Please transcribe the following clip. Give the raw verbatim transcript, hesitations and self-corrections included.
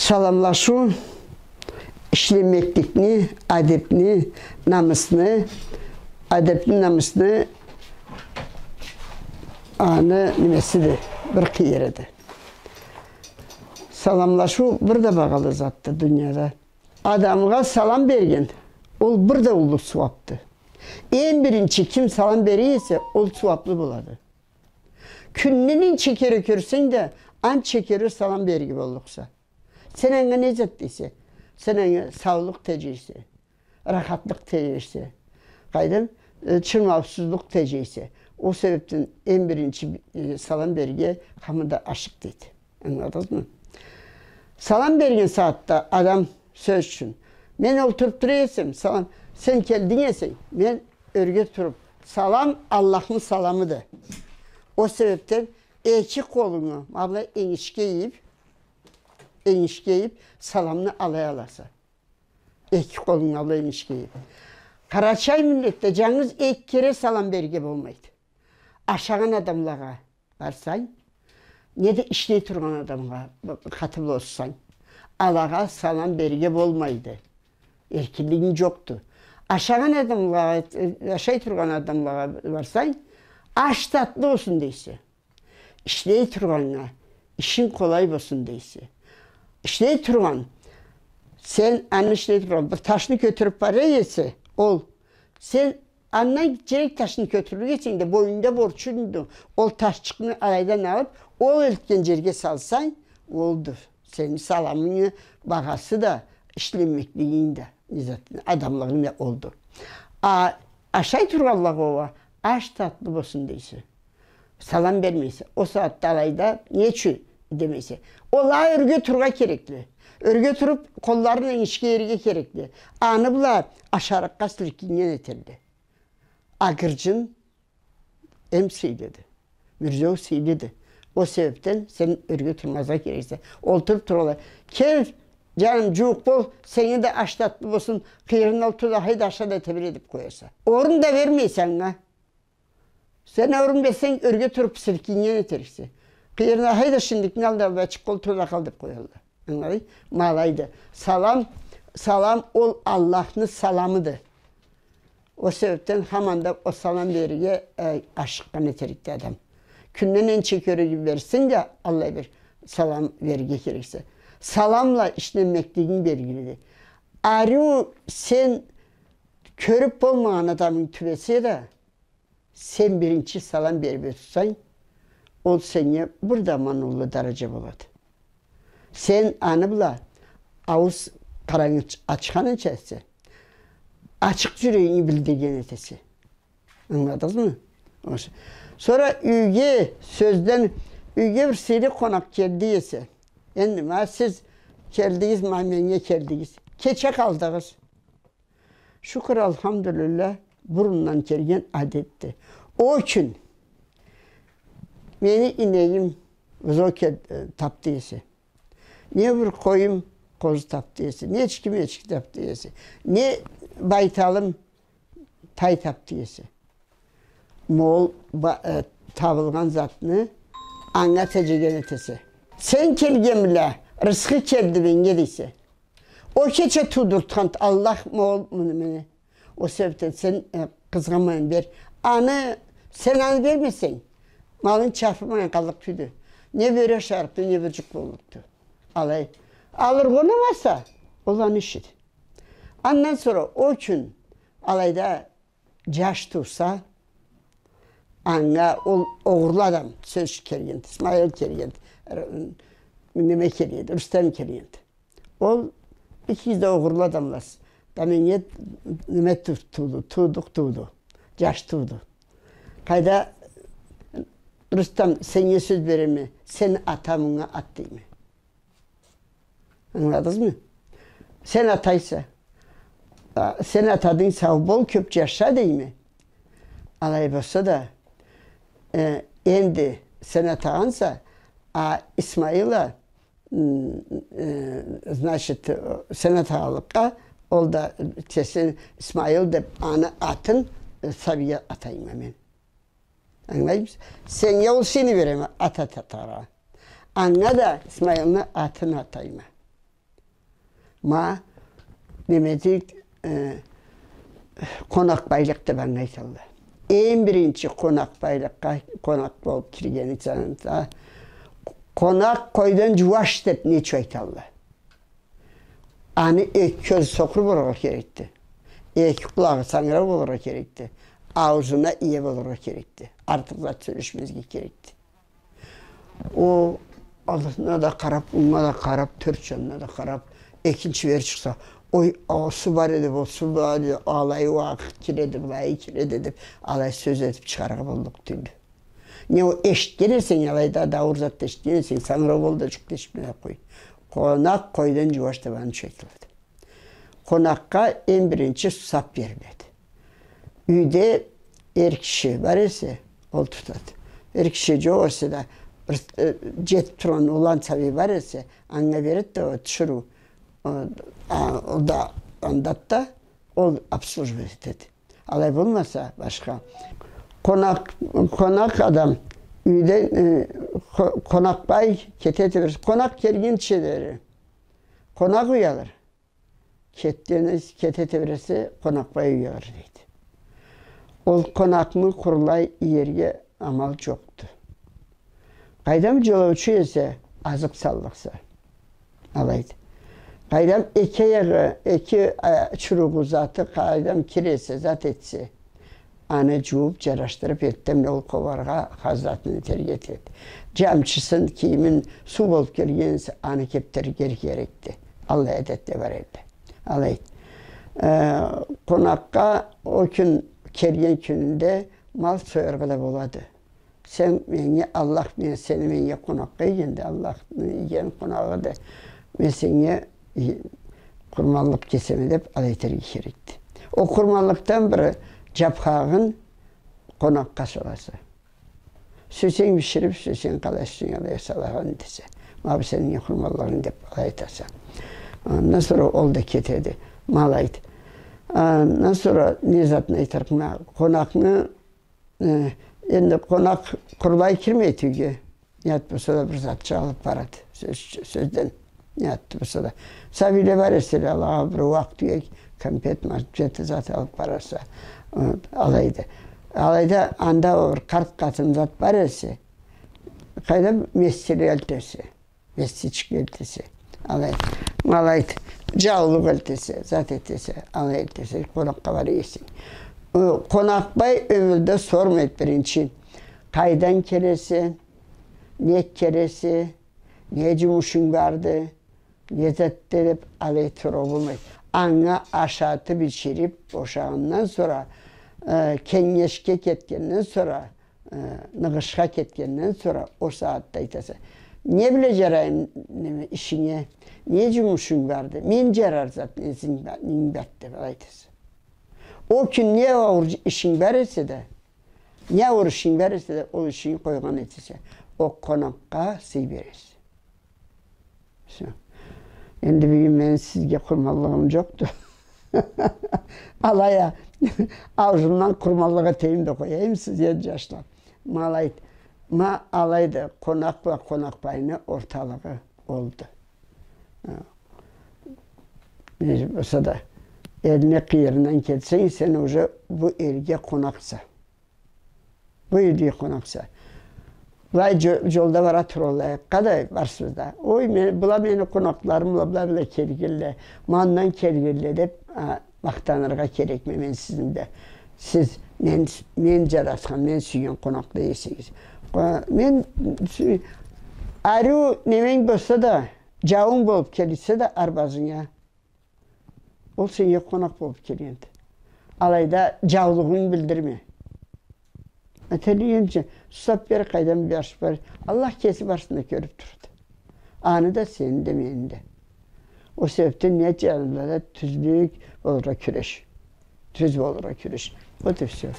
Саламлашыу ишленмекликни, адебни, намысны, адебни, намысны, аны немесиди, бир къыйырыды. Саламлашыу бир да багъалы затды дунияда. Адамгъа салам берген, ол бир да уллу сууапды. Эм биринчи ким салам бере эсе, ол сууаплы болады. Кюнню ненча кере кёрсенг да, анча кере салам берирге боллукъса. Сен анга не зат дейсе? Сен анга саулукъ тежейсе, рахатлыкъ тежейсе, къайдам, э, чырмаусузлукъ тежейсе. Ол себепден эм биринчи, э, салам берирге хаманда ашыкъ дейди. Ангыладыгъызмы? Салам берген сагъатда адам, сёз ючюн, мен олтуруп тура эсем, салам, сен келдинг эсенг, мен ёрге туруп, салам Аллахны саламыды. Ол себепден эки къолунгу ма былай энгишге ийип, энгишге ийип, саламны алай аласа. Эки къолунгу алай энгишге ийип. Къарачай миллетде жангыз эки кере салам берирге болмайды. Ашагъан адамлагъа барсанг, неда ишлей тургъан адамгъа къатыбла болсанг, алагъа салам берирге болмайды. Эркинлигинг жокъду. Ашагъан адамлагъа, э, ашай тургъан адамлагъа барсанг, аш татлы болсун дейсе. Ишлей тургъаннга ишинг къолай болсун дейсе. Ишлей тургъан, сен аны ишлей тургъан, бир ташны кётюрюп бара эсе, ол, сен андан кичирек ташны кётюрюрге эсенг да, бойнунгда борчунгду, ол ташчыкъны алайдан алып, ол элтген жерге салсанг, олду. Сени саламынгы багъасы да, ишленмеклигинг да, не зат, адамлыгъынг да олду. А ашай тургъанлагъа уа аш татлы болсун дейсе. Салам бермейсе. Ол сагъатда алайда не ючюн демейсе. Ол а ёрге турургъа керекли. Ёрге туруп, къолларын энгишге ийерге керекли. Аны бла ашарыкъгъа силкиннген этелле. А гыржын эм сыйлыды. Мюрзеу сыйлыды. Ол себепден сен ёрге турмазгъа керексе. Олтуруп туралла. Кел, жаным, жууукъ бол, сеннге да аш татлы болсун, къыйырын ал, ту да, хайда, аша да тебире деп къояса. Орун да бермейсе анга. Сен орун берсенг, ёрге туруп силкиннген этериксе. Къыйырына, хайда, шиндикни ал да, бачыкъ бол, тур да къал деп къоялла. Ангыладынг? Ма алайды. Салам, салам ол Аллахны саламыды. Ол себепден хаманда ол салам берирге, э, ашыкъгъан этерикди адам. Кюнде ненча кере берсенг да, аллай бир салам берирге керексе. Саламла ишленмеклигинг белгилиди. Ариу сен кёрюп болмагъан адамынг тюбесе да, сен биринчи салам берип ётсенг, ол сеннге бир да аман уллу даража болады. Сен аны бла аууз къарангы ачханынча эсе, ачыкъ жюрегинги билдирген этесе. Ангыладыгъызмы? Ошо. Сора юйге, сёзден, юйге бир сыйлы къонакъ келди эсе, энди ма сиз келдигиз, ма меннге келдигиз. Кече къалдыгъыз. Шукур, алхамдулиллах, бурундан келген адетди. Ол кюн мени инегим бузоу кел-, э, тапды эсе, не бир къоюм къозу тапды эсе, не эчки-мечки тапды эсе, не байталым тай тапды эсе, ма ол ба-, э, табылгъан затны анга тежеген этесе. Сен келген бла рысхы келди меннге дейсе. Ол кече туудуртхан Аллах ма ол муну мени. Ол себепден сен, э, къызгъанмайын бер. Аны, сен аны бермесенг, малынг чарпымайын къаллыкъ тюйюлдю. Не бёре ашарыкъды, не бир жукъ боллукъду. Алай. Алыргъа унамаса, ол аны ишиди. Андан сора ол кюн алайда жаш тууса, анга ол огъурлу адам, сёз ючюн, келгенди, Исмаил келгенди, р-, неме келгенди, Рустам келгенди. Ол экигиз да огъурлу адамласыз. Да меннге неме ту-, тууду, туудукъ тууду, жаш тууду. Къайда, Рустам, сеннге сёз береме, сен ата мунга ат дейме. Ангыладыгъызмы? Сен атайса. А, сен атадынг, сау бол, кёп жаша дейме. Алай болса да, э, энди сен атагъанса, а Исмаил а, м, э, значит, сен атагъанлыкъгъа, ол да, э, сен Исмаил деп аны атын, э, сабийге атайма мен. Ангылаймысыз? Сеннге ол сыйны береме, ат ата-, атаргъа. Анга да Исмаилни атын атайма. Ма, неме дейик, э, къонакъбайлыкъ деб анга айталла. Эм биринчи къонакъбайлыкъгъа къонакъ болуб кирген инсан да, къонакъ къойдан джууаш деб нечик айталла. Аны эки кёзю сокъур болургъа керекди. Эки къулагъы сангырау болургъа керекди. Ауузуна ие болургъа керекди. Артыкъ зат сёлешмезге керекди. Ол аллына да къараб, онга да къараб, тёрт джанына да къараб, экинчи бери чыкъса, ой, осу бар эди, бусу бар эди, алай уа киреди, былай киреди деб, алай сёз этиб чыгъаргъа боллукъ тюлдю. Не ол эшитген эсенг, алайда да ауур зат да эшитген эсенг, сангырау бол да, джукъ да эшитмей къой. Къонакъ къойдан джууаш деб аны ючюн айтылады. Къонакъгъа эм биринчи сусаб бериледи. Юйде эр киши бар эсе, ол тутады. Эр киши джокъ эсе да, бир, э, джетиб тургъан улан сабий бар эсе, анга береди да, ол тиширыу, э, а, ол да андады да, ол обслуживать этеди. Алай болмаса, башха. Къонакъ, къонакъ адам юйден, э, къо-, къонакъбай кете тебресе, къонакъ келгинчи дери. Къонакъ уялыр. Кетгени, кете тебресе, къонакъбай уялыр, дейди. Ол къонакъны къурулай иерге амал джокъду. Къайдам, джолоучу эсе, азыкъ саллыкъса. Алайды. Къайдам, эки аягъы, эки, а, чуругъу, заты, къайдам, кир эсе, зат этсе, аны джууб, джарашдырыб, эртденбла ол къобаргъа хазны затын этерге этеди. Джамчысын, кийимин, суу болуб келген эсе, аны кебдирирге керекди. Аллай адетле бар эди. Алайды. Э, къонакъгъа ол кюн келген кюнюнде мал сояргъа да болады. Сен меннге, Аллах мен-, сени меннге къонакъгъа ийгенде, Аллахны ийген къонагъыды. Мен сеннге и-, къурманлыкъ кесеме деб, алай этерге керекди. Ол къурманлыкъдан бир джабхагъын къонакъгъа саласа. Сюйсенг бишириб, сюйсенг къалай сюйсенг алай салгъын десе. Ма бу сени къурманлыгъынг деб, алай айтаса. Андан сора ол да кетеди. Ма алайды. Андан сора не затын айтырыкъма, къонакъны Э, энди къонакъ къурулай кирмейди юйге. Не зат болса да бир затчыкъ алыб барады. Сёз, сёзден. Не зат болса да. Сабийле бар эселе, алагъа бир ууакъ тюек, кампет, манпет зат алыб бараса. Э, алайды. Алайда анда ол бир къарт къатын зат бар эсе, къайдам, местили элтесе. Местичик элтесе, алай, ма алайды, джаулукъ элтесе, зат этесе, алай элтесе, къонакъгъа бара эсенг. Ол къонакъбай ёмюрде сормайды биринчи. Къайдан келесе, нек келесе, не джумушунг барды, не затды деб, алай соруу болмайды. Анга ашатыб, ичириб, бошагъандан сора, э, кенгешге кетгенден сора, э, ныгъышха кетгенден сора, ол сагъатда айтаса: «Не бла джарайым, неме, ишинге? Не джумушунг барды? Мен джарар зат не зинг ба-, ненг барды?» — деб айтаса. Ол кюн не ауур ишинг бар эсе да, не ауур ишинг бар эсе да, ол ишинги къойгъан этесе, ол къонакъгъа сый бересе. Всё. Энди бюгюн мени сизге къурманлыгъым джокъду. Алай а, аузумдан къурманлыкъ этейим да къояйым сизге, джашла. Ма алайды. Ма алайды, къонакъ бла къонакъбайны орталыгъы олду. Хы. Не болса да, элни къыйырындан келсенг, сен уже бу элге къонакъса. Бу элге къонакъса. Былай джо-, джолда бара туралла, къайда барсыз да. Ой, мен, была мени къонакъларым, была, была, была келгенле, мандан келгенле деб, а, махтаныргъа керекме мен сизни да. Сиз мен, мен джаратхан, мен сюйген къонакъла эсегиз. Къо-, мен сю-, ариу неменг болса да, джауунг болуб келсе да арбазынга, ол сеннге къонакъ болуб келгенди. Алайда джаулугъунгу билдирме. Этелигинчи, сусаб бер, къайдан бер, бар. Аллах кеси барысын да кёрюб турады. Аны да, сени да, мени да. Ол себебден не джанында да тюзлюк болургъа кюреш. Тюз болургъа кюреш. Вот и всё.